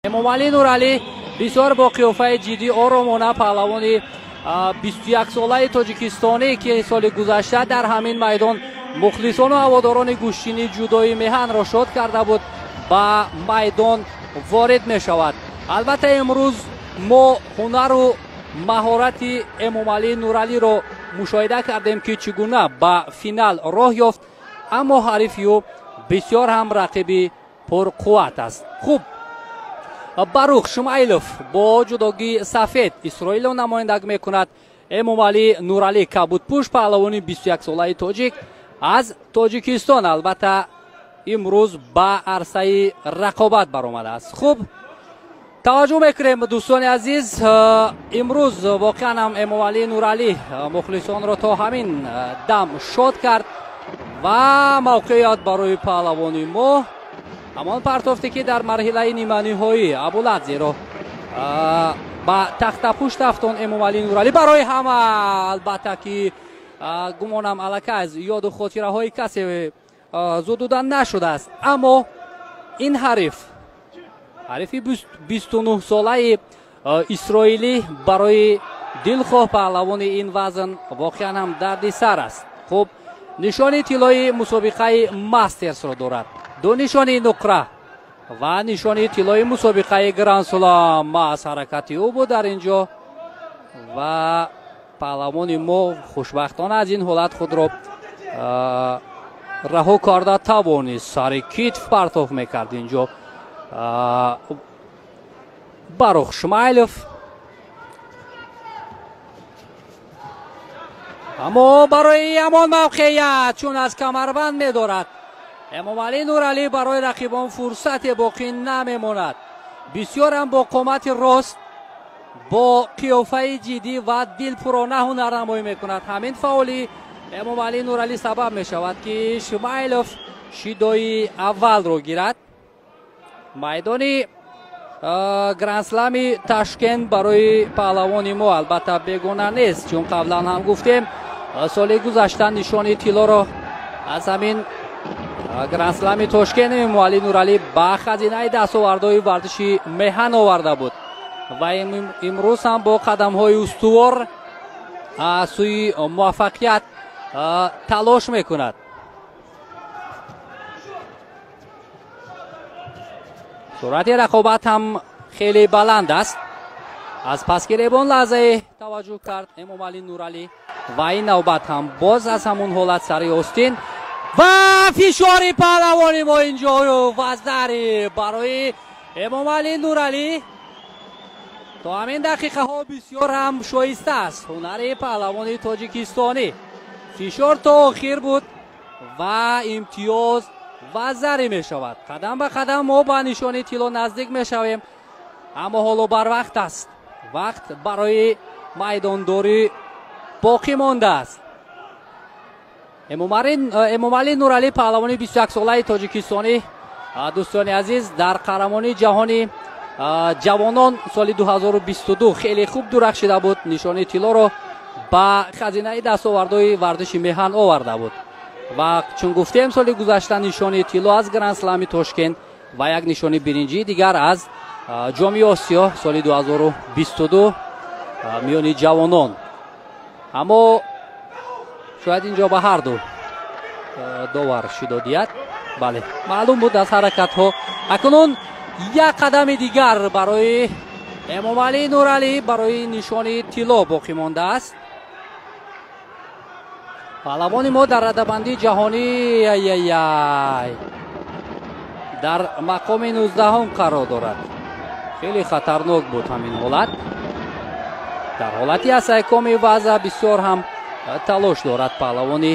Эмомалӣ Нуралӣ бисёр бо қиёфаи ҷиддӣ, оромона, паҳлавони 21-солаи тоҷикистонӣ, ки соли гузашта дар ҳамин майдон мухлисону ҳаводорони гӯштини ҷудои меҳанро шод карда буд, ба майдон ворид мешавад. Албатта, имрӯз мо ҳунару маҳорати Эмомалӣ Нуралиро мушоҳида кардем, ки чӣ гуна ба финал роҳ ёфт, аммо ҳарифи ӯ бисёр ҳам рақиби пурқувват аст. Хуб, Барух Шумайлов бо ҷудогии сафед Исроилро намояндаг мекунад. Эмомалӣ Нуралӣ кабудпӯш, паҳлавони 21-солаи тоҷик аз Тоҷикистон, албатта, имрӯз ба арсаи рақобат баромадааст. Хуб, таваҷҷӯҳ мекунем, дӯстони азиз, имрӯз воқеан ҳам Эмомалӣ Нуралӣ мухлисонро то ҳамин дам шод кард ва мавқеият барои паҳлавони мо ҳамон партофте, ки дар марҳилаи ниманиҳоӣ Абуладзеро ба тахтапушт афтон Эмомалӣ Нуралӣ. Барои ҳама, албатта, ки гумонам аллакай аз ёду хотираҳои касе зудуда нашудааст, аммо ин ҳариф, ҳарифи 29-солаи исроилӣ, барои дилхоҳ паҳлавони ин вазн воқеан ҳам дарди сар аст. Хуб, нишони тиллои мусобиқаи мастерсро дорад, ду нишони нуқра ва нишони тиллои мусобиқаи гранд-слам. Маҳз ҳаракати ӯ буд дар ин ҷо ва паҳлавони мо хушбахтона аз ин ҳолат худро раҳо карда тавонист. Сари китф партоф мекард ин ҷо Барух Шумайлов, аммо барои ҳамон мавқеият, чун аз камарбанд медорад Эмомалӣ Нуралӣ, барои рақибон фурсате боқӣ намемонад. Бисёрам бо қомати рост, бо қиёфаи ҷиддӣ ва дилпурона ҳунарнамоӣ мекунад. Ҳамин фаъоли Эмомалӣ Нуралӣ сабаб мешавад, ки Шумайлов шидои аввалро гирад. Майдони гранд-слами Ташкент барои паҳлавони мо, албатта, бегона нест, чун қаблан ҳам гуфтем, соли гузашта нишони тиллоро аз ҳамин гранд-слами Тошкент Эмомалӣ Нуралӣ ба хазинаи дастовардҳои варзиши меҳан оварда буд ва имрӯз ҳам бо қадамҳои устувор сӯи муваффақият талош мекунад. Суръати рақобат ҳам хеле баланд аст. Аз пасгиребон лаҳзае таваҷҷӯҳ кард Эмомалӣ Нуралӣ ва ин навбат ҳам боз аз ҳамон ҳолат сари остин ва фишори паҳлавони мо инҷо ваздари барои Эмомалӣ Нуралӣ то ҳамин дақиқаҳо бисёр ҳам шоиста аст. Ҳунари паҳлавони тоҷикистонӣ, фишор то охир буд ва имтиёз вазарӣ мешавад. Қадам ба қадам мо ба нишони тилло наздик мешавем, аммо ҳоло барвақт аст, вақт барои майдондорӣ боқӣ мондааст. Эмомалӣ Нуралӣ, паҳлавони 21-солаи тоҷикистонӣ, дӯстони азиз, дар қаҳрамонии ҷаҳони ҷавонон соли 2022 хеле хуб дурахшида буд, нишони тиллоро ба хазинаи дастовардҳои варзиши меҳан оварда буд ва чун гуфтем, соли гузашта нишони тилло аз гранд-слами Тошкент ва як нишони биринҷии дигар аз Ҷоми Осиё соли 2022 миёни ҷавонон. Аммо шояд ин ҷо ба ҳарду довар шидо диҳад. Бале, маълум буд аз ҳаракатҳо. Акнун як қадами дигар барои Эмомалӣ Нуралӣ барои нишони тилло боқӣ мондааст. Паҳлавони мо дар радабандии ҷаҳонӣ аяй дар мақоми 19-ум қарор дорад. Хеле хатарнок буд ҳамин ҳолат. Дар ҳолати асайкоми ваза бисёр ҳам талош дорад паҳлавони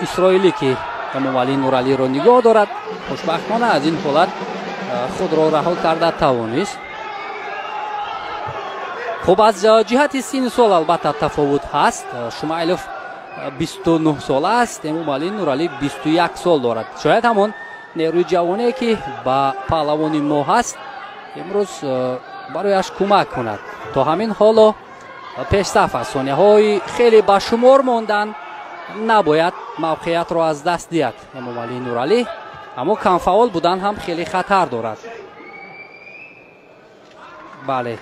исроилӣ, ки Эмомалӣ Нуралиро нигоҳ дорад. Хушбахтона аз ин ҳолат худро раҳо карда тавонист. Хуб, аз ҷиҳати синну сол, албатта, тафовут ҳаст. Шумайлов 29 сола аст, Эмомалӣ Нуралӣ 21 сол дорад. Шояд ҳамон нерӯи ҷавоне, ки ба паҳлавони мо ҳаст, имрӯз барояш кӯмак кунад. То ҳамин ҳоло пешсаф аст, сонияҳои хеле ба шумор мондан, набояд мавқеиятро аз даст диҳад Эмомалӣ Нуралӣ, аммо камфаъол будан ҳам хеле хатар дорад. Бале,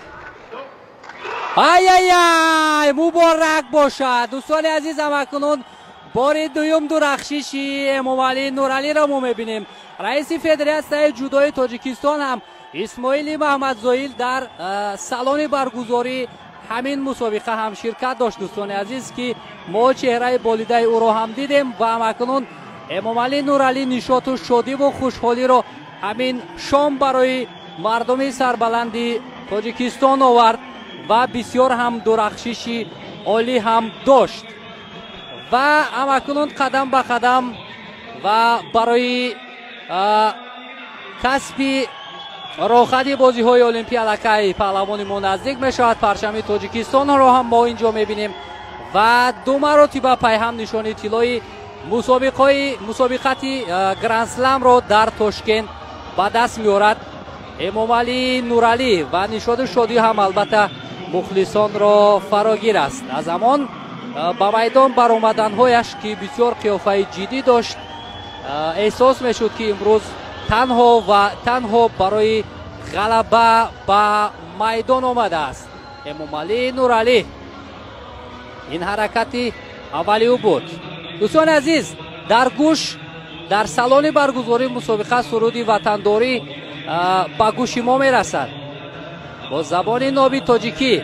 ай-ай-ай, муборак бошад, дӯстони азиз. Ҳамакунун бори дуюм дурахшиши Эмомалӣ Нуралиро мо мебинем. Раиси Федератсияи ҷудои Тоҷикистон ҳам, Исмоили Маҳмадзоил, дар салони баргузории ҳамин мусобиқа ҳам ширкат дошт, дӯстони азиз, ки мо чеҳраи болидаи ӯро ҳам дидем. Ва ҳамакунун Эмомалӣ Нуралӣ нишоту шодиву хушҳолиро ҳамин шом барои мардуми сарбаланди Тоҷикистон овард ва бисёр ҳам дурахшиши олӣ ҳам дошт. Ва ҳамакунун қадам ба қадам ва барои касби роҳхати бозиҳои олимпӣ аллакай паҳлавони мо наздик мешавад. Парчами Тоҷикистонро ҳам мо инҷо мебинем ва ду маротиба пайҳам нишони тиллои мусобиқаи мусобиқати грандсламро дар Тошкент ба даст меорад Эмомалӣ Нуралӣ. Ва нишоду шодӣ ҳам албатта мухлисонро фарогир аст. Аз ҳамон ба майдон баромаданҳояш, ки бисёр қиёфаи ҷиддӣ дошт, эҳсос мешуд, ки имрӯз танҳо ва танҳо барои ғалаба ба майдон омадааст Эмомалӣ Нуралӣ. Ин ҳаракати аввали ӯ буд, дӯстони азиз. Дар гӯш, дар салони баргузории мусобиқа, суруди ватандорӣ ба гӯши мо мерасад бо забони ноби тоҷикӣ.